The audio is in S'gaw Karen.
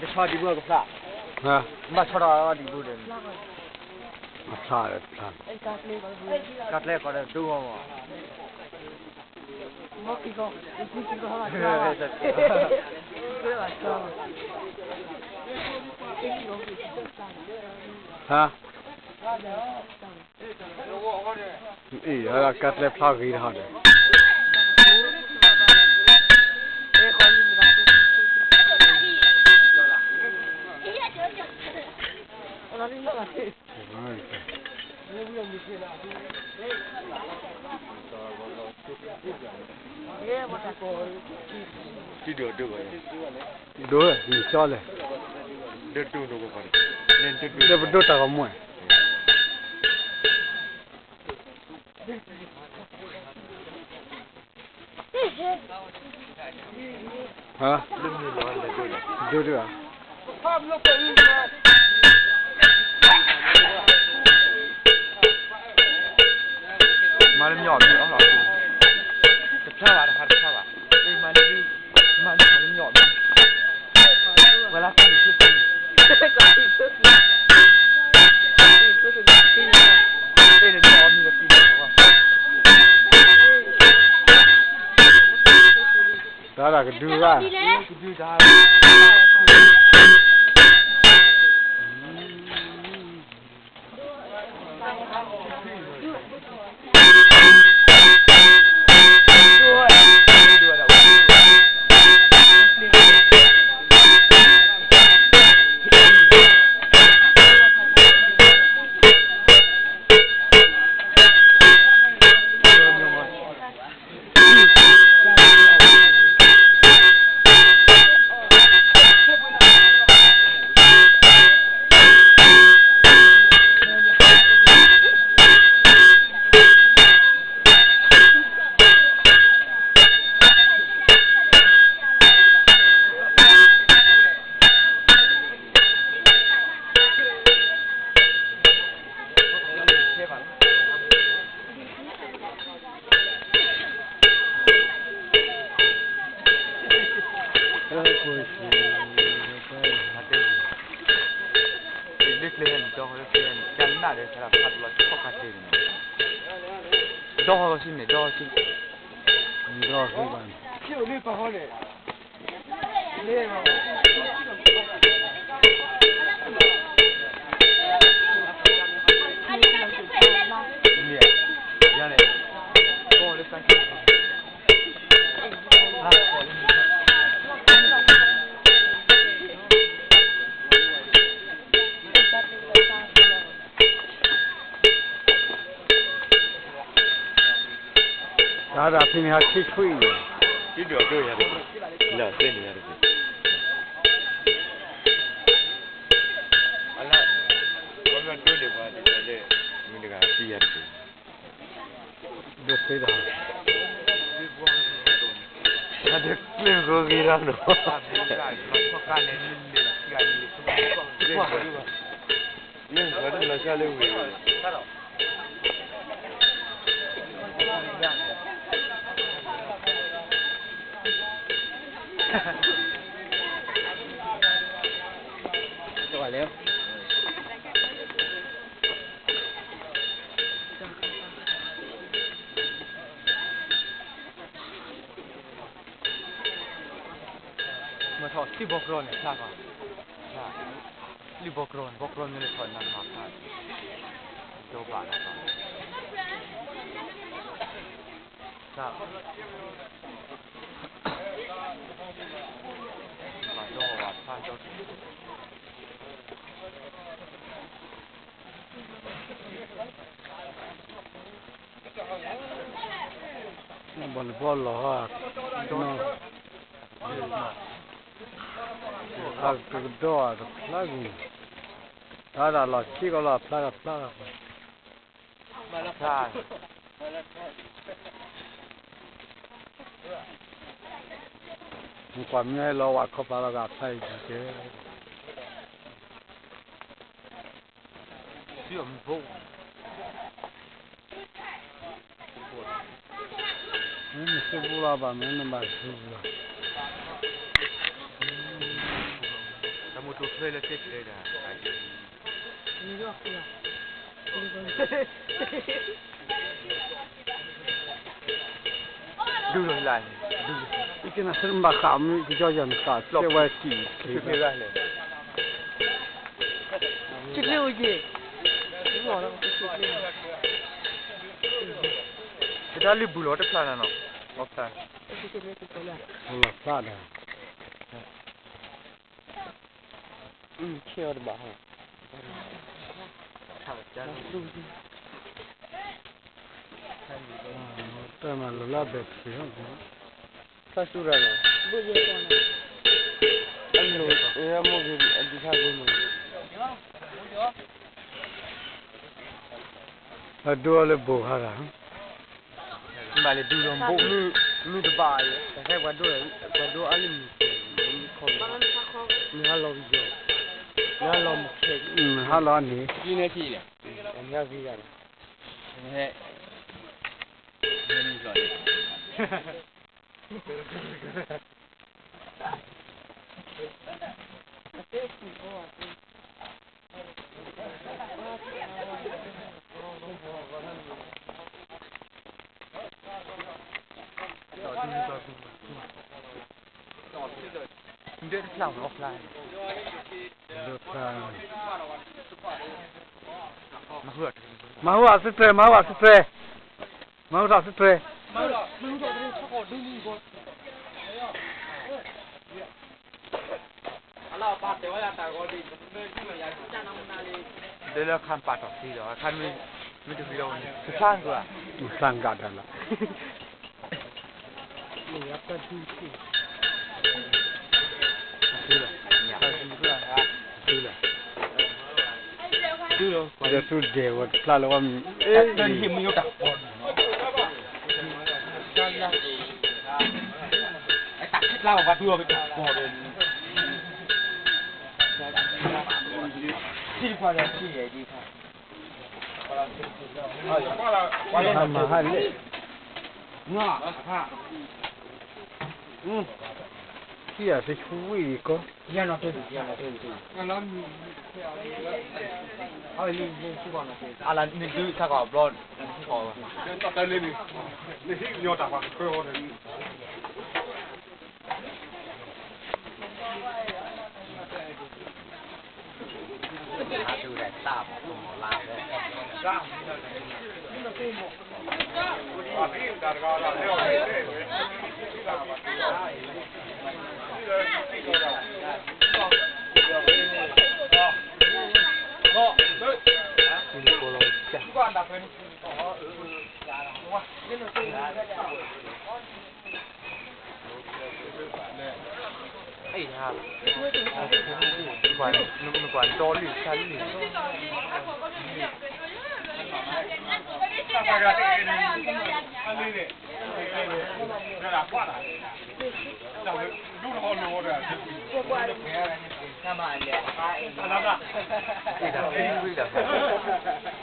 ကဆီဒံးဘၣ်ကဖျါ, ဘၣ်ဆီထီၣ်ဒံးဘၣ်ဒီး, ကဖျါ, ကဖျါ, ကဖျါကီးဒီးဒိၣ်မး, ဟါ, အံၤ ကၢ်ကျဲဖျါဂ့ၤတဟီဒီး ဒိၣ်, နကၠီလဲၣ်, ဒိၣ်ပဒိၣ်တၢ်ဂီၤမူ, ဒိၣ်ဒိၣ်ဧါ, မၤလၢမညီၣ်မံၤအီၣ်လီၤ, တဖျါဘၣ်တဟါတဖျါဘၣ်, မၤလၢ မၤလၢမညီၣ်မံၤ, ဝဲလၢခံန့ၣ် တၢ်ဒၣ်ကဒုဂၤ, ကဒုတၢ်, လၢကျဲန့ၣ် ဒီလၢကျဲန့ၣ် ကနၣ်ဒီး ဖးလီၤထီၣ်ခါတ့ၢ်န့ၣ်, ဒီဆံန့ၣ် ဒီဆံ, ဒီဆံဘၣ်န့ၣ် တၢ်ဒၣ်ဖဲန့ၣ် ဟးဆံဆွံန့ၣ်, လၢသ့ၣ်န့ၣ်ယၤတက့ၢ်, အလၢ ဝဲမ့ၢ်ဒိၣ်န့ၣ်ပှၤတကဲလၢ မ့ၢ်တဂၤသံယၤတက့ၢ်, ဒိၣ်သ့တဟါ, တၢ်တကျ့ၢ်ဂီၤဂ့ၤတၢ်နီၤ, မ့ၢ်ပှၤတလီၤဆၢလၢဝ့ၢ် မ့ၢ်ထီၣ်ထံဘီကရီန့ၣ် ဖျါထီၣ်, ဖျါ, လံဘီကရီန့ၣ် ဘီကရီမ့ၢ်လဲၤထီၣ်နၤမၤဖျါ, ဒီဘၣ်နၤဘၣ်, ဖျါ, ဘၣ်ဒီဘၣ်ဖျါဒီ ဘီလၢဘီလီၤ, အကကဒီးတဖျါဂ့ၤ, တၢ်ဒၣ်လီၤဆံကီးလီၤဖျါတဖျါလီၤ, ကွၢ်မ့ၢ်ဟဲလီၤဝဲခီဖျိလီၤဂာ်ဖျါအံၤကဲ မ့ၢ်နစုပူၤလီၤဘၣ် မ့ၢ်နဘၣ်စုပူၤလီၤ. ဒိးထွဲလၢသ့ၣ်တြဲဒၣ်, ဒုးလီၤလၢ်န့ၣ်, ဒုးလီၤ, ကနၣ်သ့ၣ်မၤဃးမုၢ်ကယီယီၤန့ၣ် သးစဲဝဲကံၣ်ချ့, ကံၣ်ချ့အိၣ်က့ၤ, တၢ်လံၢ်ဘူးလီၤတဖျါနၤနီၤ, လီၤဖျါ, လီၤဖျါဒီး ဆ့ၣ်အီၤတဘၣ်ဟီ, တၢ်မၤလီၤလၢအဘဲၣ်ထံး, တၢ်စူရၤလီၤ, အမိၢ်ဂ့ၤအဒုးထါဂ့ၤမး, အဒိအလၢဘိးခါရၤ မ့ၢ်ဘၣ်လဲၤဒုးလီၤဘိး, မုၢ်တဘၣ်, တၢ်ခဲပှၤဒိ, ပှၤဒိအါလၢမုၢ်, မုၢ်ခီ, မုၢ်ဟါလီၤကယီၤ, မုၢ်ဟါလီၤမုၢ်ခဲ, မုၢ်ဟါလီၤန့ၣ်, မုၢ်ဟါဂ့ၤဂၤန့ၣ်, မုၢ်ဟါဂ့ၤဂၤန့ၣ်, မၤဟူးအစ့တြဲ, မၤဟူးအစ့တြဲ, မၤဟူးအစ့တြဲ, ဒ်လၢခါပာ်ထီၣ်သံလီၤ, ခါမ့ၢ်တဝံၤလီၤန့ၣ် ကဖျါကၢ, ကဖျါကၢတၢ်လီၤ, ဒ်သိးဒဲးဝဲတဖျါလၢဝဲမံၤ, တၢ်ဖျါဝဲဒုးအီၤကတၢၢ်, ထံၣ်တခွါဒီးထံၣ်ယဲဒ်ခါ, မၤဟါလဲၣ်, ထံၣ်ယၤသ့ဆူဝံၣ်ကီ, အလၢနဒုးဆါကီးဘျီ, နကွၢ်ဒီလံၣ်ဆါလံၣ်, တၢ်ဝဲဒိၣ်ထီၣ်လီၤဒီး, တၢ်မၤအလဲၣ်, တၢ်ဝဲဒၣ်